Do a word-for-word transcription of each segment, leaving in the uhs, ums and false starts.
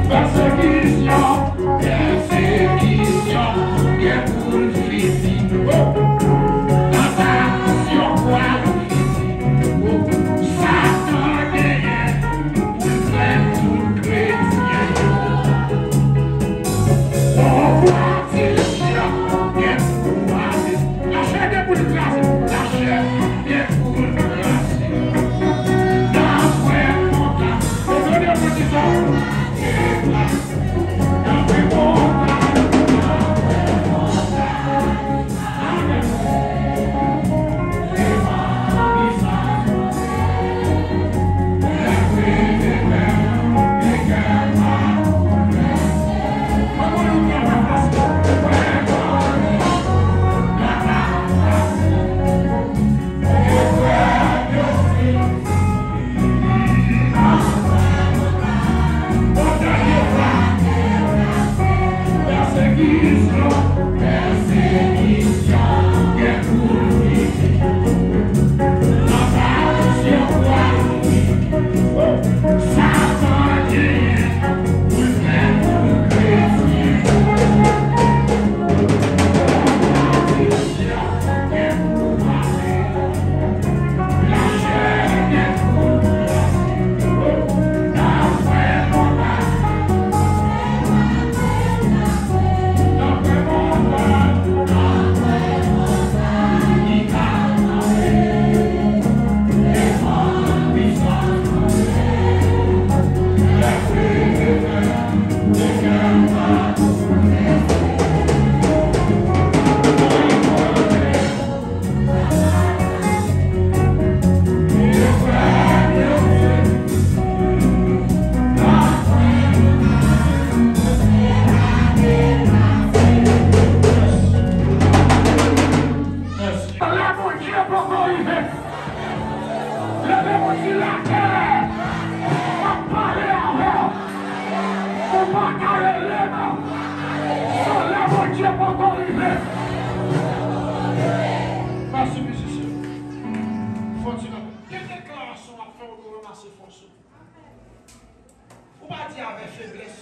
Pèsekisyon, pèsekisyon, gen pou l fini. Oh! Tantasyon pral fini. Oh! Satan genyen pou l fè tout kretyen yo. Oh, pwodiksyon gen pou ale. Lachè gen pou l kraze. Lachè gen pou l kraze. Nan frè kontan. Yo tande pou di sa. Lè Bondye poko rive. Leve pou di latè, m ap pale avè w. Ou pa ka rele m. San lè Bondye poko rive. Mèsi, mizisyen. Fò ti nan. Gen deklarasyon w ap fè, ou dwe ranmase fòs ou. Ou pa di avè feblès.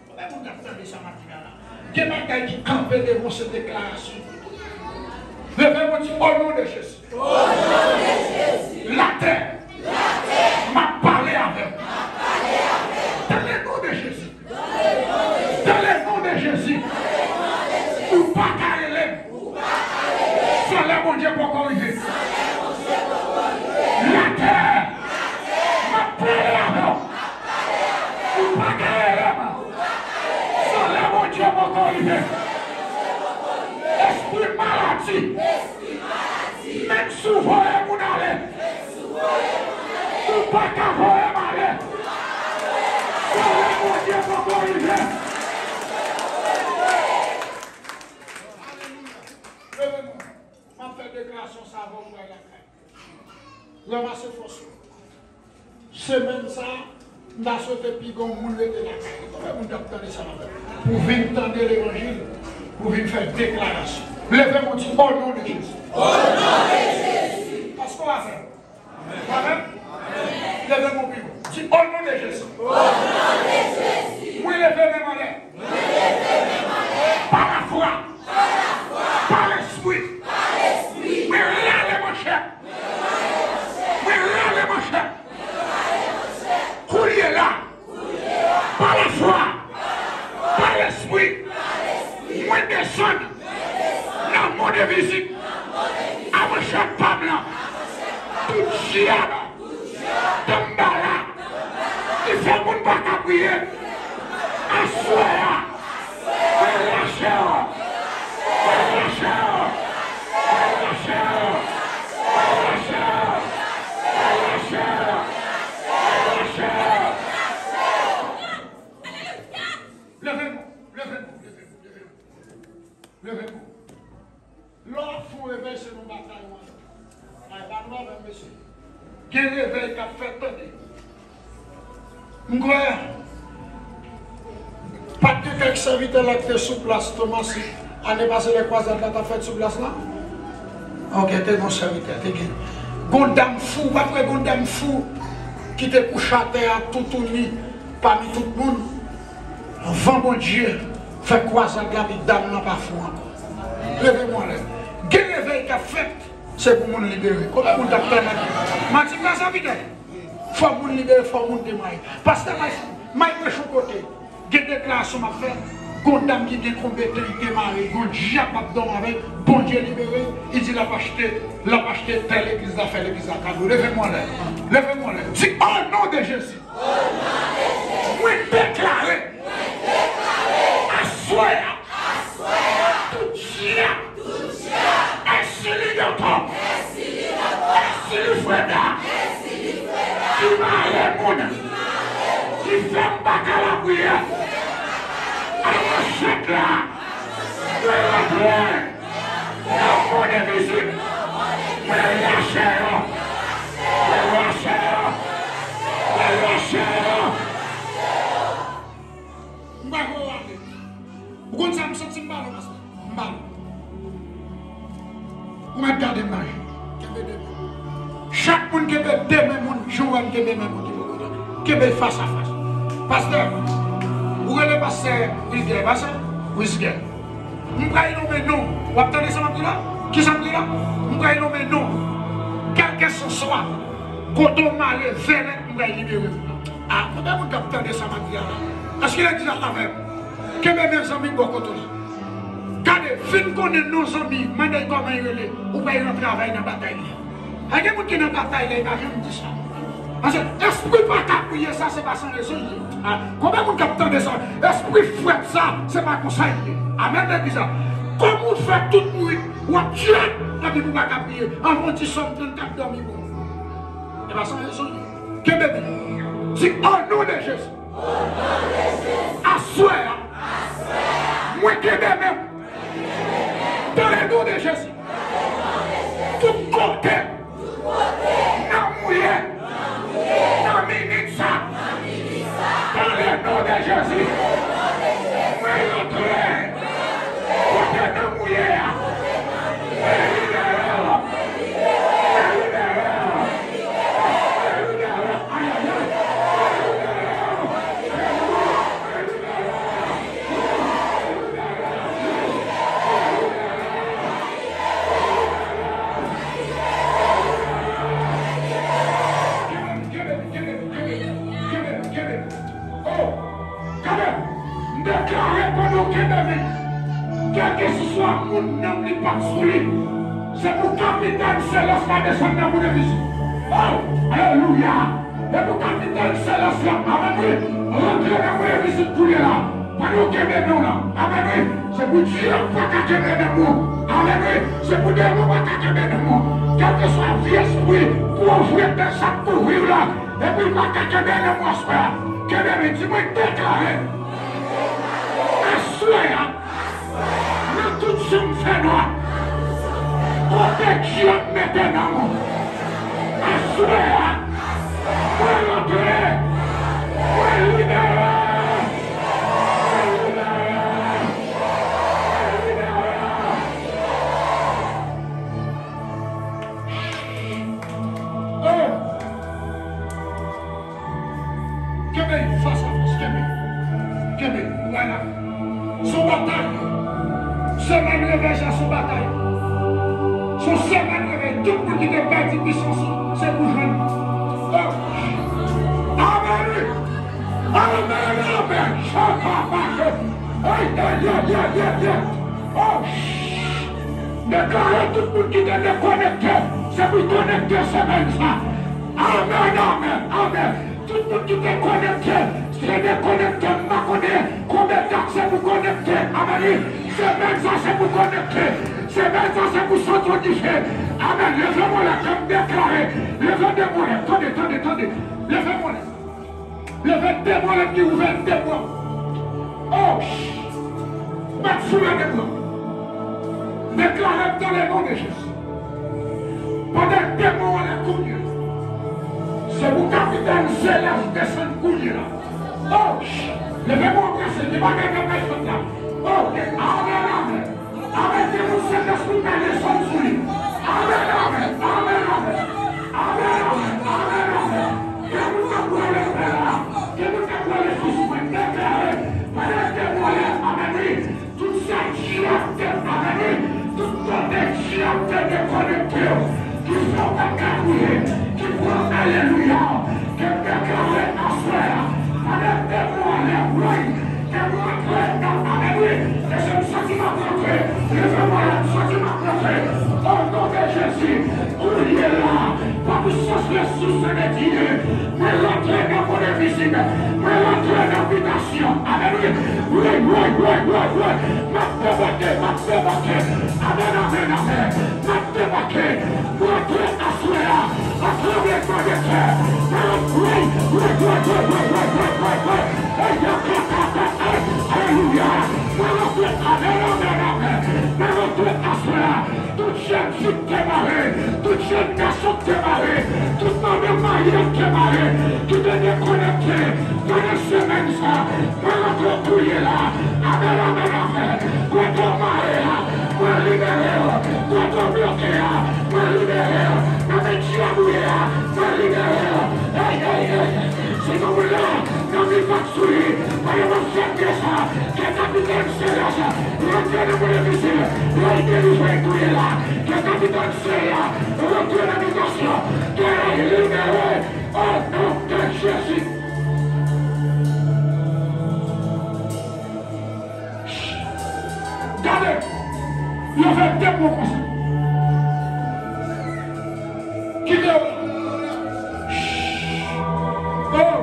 Konbyen moun k ap tande sa maten an la? Gen bagay ki kanpe devan se deklarasyon. Leve pou di, o non de Jezi. O non de Jezi. Latè. Latè. M ap pale avè w. M ap pale avè w. Dans le nom de Jésus. Dans le nom de Jésus. Dans le nom de Jésus. Dans le nom de Jésus. Ou pa ka rele m. San lè Bondye poko rive. Latè, m ap pale avè w. Ou pa ka rele m. San lè Bondye poko rive. Espri maladi. Menm si w voye moun ale. Ou pa ka voye m ale. San lè Bondye poko rive. Alelouya. Leve men w. M ap fè deklarasyon sa avan w pral lakay. Ranmase fòs ou. Semèn sa a, m ta swete pi gon moun rete lakay li. Konbyen moun k ap tande sa m ap fè? Pou vin tande levanjil, pou vin fè deklarasyon. Leve men w di, o non de Jezi. Èske w avè m? W avè m? Leve men w pi wo. Di, o non de Jezi. Mwen leve men m anlè. Pa lafwa. Pa lespri. Mwen rale manchèt. Mwen rale manchèt. Koulye la. Pa lafwa, pa lespri, mwen desann nan mond envizib. Avan chèf pa m lan, tout dyab, danmbala, ki fè moun pa ka priye, aswè a, mwen lache yo, mwen lache yo, mwen lache yo, mwen lache yo, mwen lache yo, mwen lache yo. Leve men w, leve men w, leve men w, leve men w. Leve men w. Lè w ap fè yon revèy, se yon batay w ap fè. Ay, pa nou avè m, mesye. Gen revèy k ap fèt, tande. M kwè, pa t gen kèk sèvitè la ki te sou plas Thomas ane pase lè kwazad la t ap fèt sou plas la? Ok, te gen yon sèvitè, te gen. Gon dam fou, w ap wè gon dam fou ki te kouche atè a toutouni pami tout moun. Anvan Bondye fè kwazad la, epi dam nan pa fou ankò. Leve men w anlè. Gen revèy k ap fèt, se pou moun libere. Konbyen moun k ap tann? Mati m nan sèvitè. Fò moun libere, fò moun temwaye. Pastè May, May preche yon kote. Gen deklarasyon m ap fè. Gon dam ki gen konbeten, li te mare, gon dyab ap dòmi avè l, Bondye libere, li di l ap achte, l ap achte tè legliz la, fè legliz la kado. Leve men w anlè. Leve men w anlè. Di, o non de Jezi. Mwen deklare, aswè a, tout dyab, èsilidòtò, èsilifreda, ki mare moun, ki fè m pa ka lapriyè, avan chèk la, mwen rantre. Nan mond envizib, mwen lache yo. Mwen lache yo. Mwen lache yo. M pa voye w ale. Ou konn sa m santi m ba nou, pastè? M ba nou. Ou mèt gade m nan je. Kenbe de men. Chak moun kenbe de men moun, jan w wè m kenbe men moun ki bò kote w. Kenbe fas a fas. Pastè, ou rele pastè Wisger, pastè Wisger. M pral nonmen non. W ap tande sa m ap di la? Ki sa m di la? M pral nonmen non. Kèlkeswa kote w mare vèlèt, m pral libere w. A, konbyen moun k ap tande sa m ap di a la? Èske legliz la avè m? Kenbe men zanmi bò kote w la. Gade, fin konnen non zanmi, mande l kòman l rele, ou pral nan travay nan batay li. A, gen moun ki nan batay la, li pa janm di sa. Paske espri pa ka priye sa, se pa san rezon li ye. A, konbyen moun k ap tande sa? Espri frèt sa, se pa konsa li ye. Amèn, legliz la. Kòman w fè tout nwit, w ap tchèk, epi w pa ka priye? Anvan w di Sòm trannkat dòmi bon. E pa san rezon li ye. Kenbe men. Di, o non de Jezi. Aswè a, mwen kenbe men m. Dans le nom de Jésus. Tout kote nan mouye, nan minit sa, dans le nom de Jésus, mwen rantre kote nan mouye a. Mwen libere w. Mwen libere w. Kenbe, kenbe, kenbe, kenbe, kenbe. O, gade, m deklare pandan w kenbe men, kèlkeswa moun nanm li pa t sou li, se pou kapitèn selès la desann nan mouye vizit. O, alelouya! E pou kapitèn selès la, amèn, wi, rantre nan mouye vizit kounye la. Pandan w kenbe men w lan, amèn, wi, se pou dyab pa ka kenbe men w. Amèn, wi, se pou demon pa ka kenbe men w. Kèlkeswa vye espri, pou w voye tèt sa kouvri w la, epi l pa ka kenbe men w aswè a. Kenbe men, di mwen deklare. Aswè a, nan tout janm fènwa, kote dyab mete nan mwen, aswè a, mwen rantre, mwen libere, mwen libere, mwen libere. Voilà. Se yon batay. Semèn revèy sa se yon batay. Se yon semèn revèy. Tout moun ki te pèdi pisans ou, se pou jwenn. Oh. Amen. Amen, amen. Chaka, pake. Ay, ay, ay, ay, ay, ay. Oh. Deklare tout moun ki te dekonekte, se pou konekte semèn sa. Amen, amen, amen. Tout moun ki te konekte, se dekonekte, m pa konnen konbyen dat se pou konekte. Amen, wi. Semèn sa se pou konekte. Semèn sa se pou santi yon dife. Amen. Leve men w anlè, ke m deklare. Leve de men w anlè. Tande, tande, tande. Leve men w anlè. Leve de men w anlè, ki ouvè de men w. Oh! Bat sou lè de men w. Deklare dans le nom de Jésus. Pandan de men w anlè kounye a, se pou kapitèn selès desann kounye a. Oh! Leve men w prese, li pa gen nan pèsonn la. Oh! Amen, amen. Amen. Demoun Sentespri pale zòn sou li. Amen, amen, amen, amen. Amen, amen, amen, amen. Demoun k ap pran lepè la. Demoun k ap pran lepè la. Deklare. Pandan demoun la, amen, wi. Tout sa ki ap tèt, amen, wi. Tout kote ki ap tèt dekonekte yo. Ki fè w pa ka kriye, ki pran alelouya, ke m deklare aswè a, pandan de mwa lè woy, ke m rantre nan, amen, wi, ke se m santi m ap rantre, leve mwen la, m santi m ap rantre, o non de Jezi, kounye la, pa pisans resous de Dye, mwen rantre nan move vizit, mwen rantre nan bitasyon, amen, wi, woy, woy, woy, woy, woy, m ap debake, m ap debake, amen, amen, amen, m ap debake, mwen antre aswè a, an tranbleman de tè. Mwen antre, woy, woy, woy. Ey, yakatata, ey, alelouya. Mwen antre, amen, amen, amen. Mwen antre aswè a. Tout jèn fi k te mare, tout jèn gason k te mare, tout manman marye k te mare, ki te dekonekte pandan semèn sa. Mwen rantre kounye la. Amen, amen, amen. Kote w mare a, mwen libere w. Kote w bloke a, mwen libere w. Nan men dyab ou ye a, mwen libere w. Ey, ey, ey. Se nan mwen la, nan men bat sou li. Pandan w ap fè de sa, ke kapitèn selès rantre nan move vizit. Lè l delivre kounye la, ke kapitèn selès rantre nan bitasyon. Ke l libere. O non de Jezi. Gade, yo fè de mo konsa. Kite yo. Oh.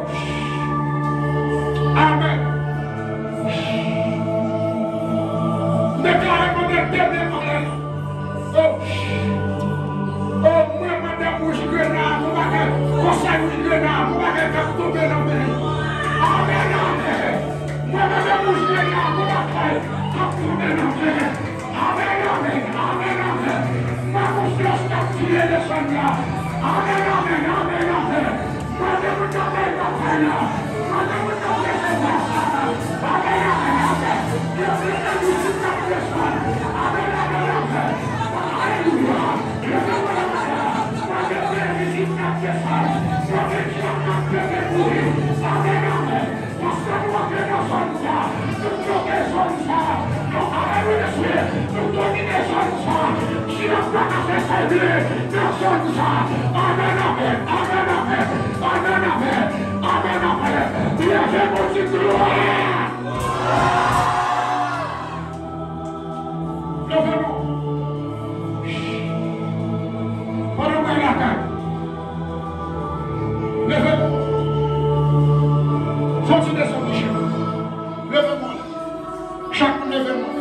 Amen. Deklare mwen de demen anlè. Oh. Oh, mwen, madanm wouj grena, yon bagay, konsèy wouj grena, yon bagay k ap tonbe nan men. Amen, amen. Mwen, madanm wouj grena, yon bagay k ap tonbe nan men. Amen, amen, amen, amen. Makonfyans k ap tiye lesann la. Amen, amen, amen, amen. Mande moun k ap bay batay la. Mande moun k ap resevwa sa. Amen, amen, amen. Ke vizit la desann. Amen, amen, amen. Alelouya. Leve mwen la. Mande ke vizit la desann. Mande dyab la pete kouri. Amen, amen. Paske nou antre nan zòn sa, nou bloke zòn sa, nou alelouya, nou domine zòn sa, dyab pa ka fè sèvi nan zòn sa. Amen, amen, amen, amen, amen, amen, amen, amen. Leve men w di glwa. Leve men w. Pandan w al lakay, leve men w. Fò w ti desann kouche. Leve men w. Chak moun leve men w.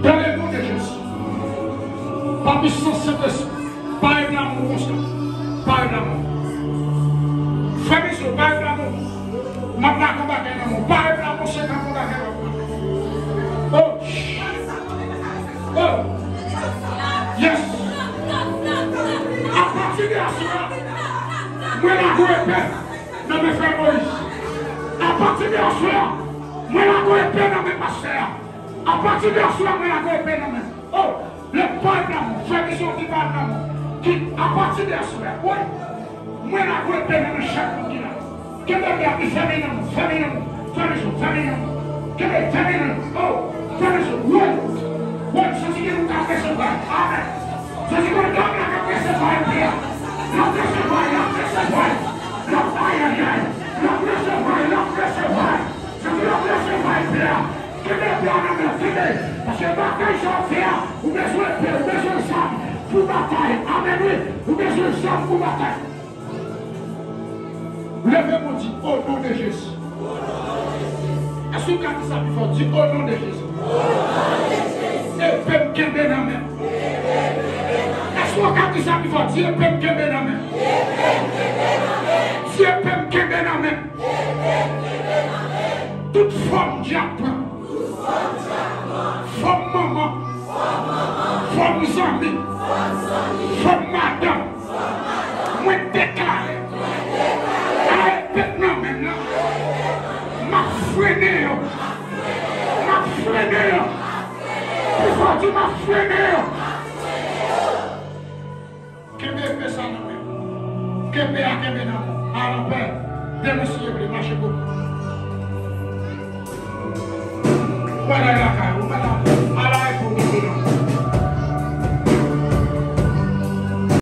Dans le nom de Jésus. Pa pisans Sentespri. Pare pou lanmò konsa. Pare pou lanmò. Fè misyon, pare pou lanmò. M ap lage yon bagay nan men w. Pare pou lanmò, se tankou yon bagay w ap lage. Oh. Oh. Yes. Apati de aswè a, mwen lage yon epe nan men frè Moyiz. Apati de aswè a, mwen lage yon epe nan men pastè a. Apati de aswè a, mwen lage yon epe nan men. Oh. Lè pawòl lanmò, fè misyon ki pawòl lanmò, ki apati de aswè a, wi, mwen lage yon epe nan men chak moun ki la. Kenbe epe a, fèmen nan men w, fèmen nan men w. Fèmen je w, fèmen je w. Kenbe, fèmen je w. Oh, fèmen je w. Woy, woy, santi gen moun k ap resevwa. Amèn. Santi gen yon dam la k ap resevwa epè a. L ap resevwa, l ap resevwa. L ap, ayayay. L ap resevwa, l ap resevwa. Santi l ap resevwa epè a. Kenbe epè a nan men w, kenbe. Paske batay sa w ap fè a, ou bezwen epè, ou bezwen zam pou batay. Amèn, wi. Ou bezwen zam pou batay. Leve men w, di, "O non de Jezi." Èske w ka di sa pi fò? Di, "O non de Jezi." Epe m kenbe nan men m. Èske w ka di sa pi fò? Di, "Epe m kenbe nan men m." Di, "Epe m kenbe nan men m." Tout fòm dyab pran. Fòm manman. Fòm zanmi. Fòm madanm. Mwen deklare. A epe k nan men m nan. M ap frennen yo. M ap frennen yo. Pi fò, di, "M ap frennen yo." Kenbe epe sa nan men w. Kenbe a, kenbe nan men w. Al anpè. Demen si yo vle, mache bokou. Bagay